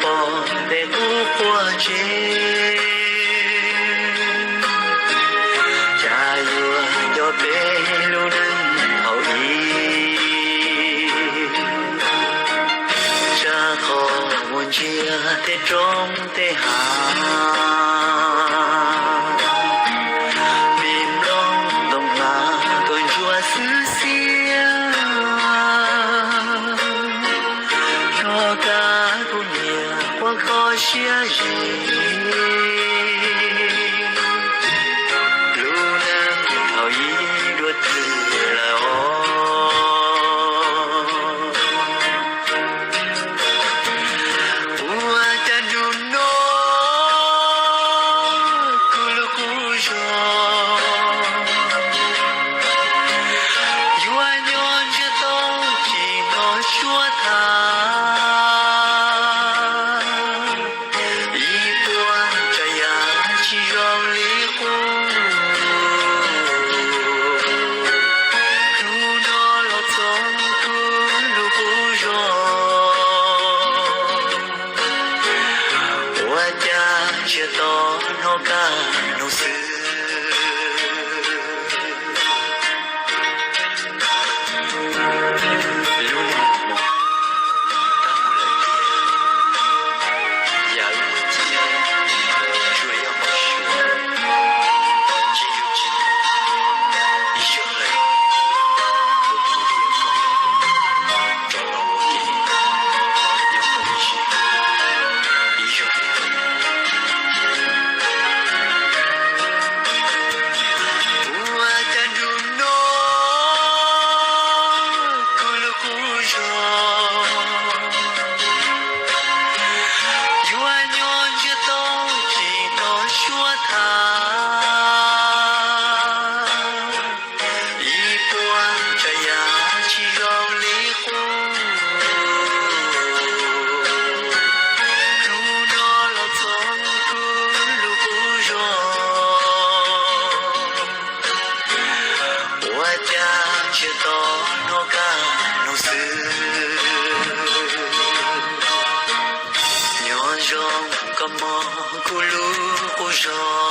pom tej qub quaj ntse, cas yuav nco peb lub neej thaum ub, tsam qhov mus ntsia tej roob tej hav, me nplooj ntoo hlav tuaj ntsuab xwb xiab, hnov kab kuv niam quaj kho siab zim, lub neej thaum ub dua twg lawm os. Ua cas ntu no kuv lub qub zog yuav nyob ntsiag to tsis hnov suab tham, ib puag tsav yam tsis zoo li qub, hnub no los txog kuv lub qub zog, ua cas ntsiag to hnov kab nug xwb. Lub neej mus tag mus lawm tiag, yam wb mus cia tsuas yog npau suav, tsis yog tsis muaj ib zaug lawm, ua tus thiab koj rov los ua ke nyob kom ib zaug. Ua cas ntu no kuv lub qub zog yuav nyob ntsiag to tsis hnov suab tham, ib puag tsav yam tsis zoo li qub, hnub no los txog kuv lub qub zog, ua cas ntsiag to hnov kab nug xwb. Nyob zoo koj mog kuv lub qub zog,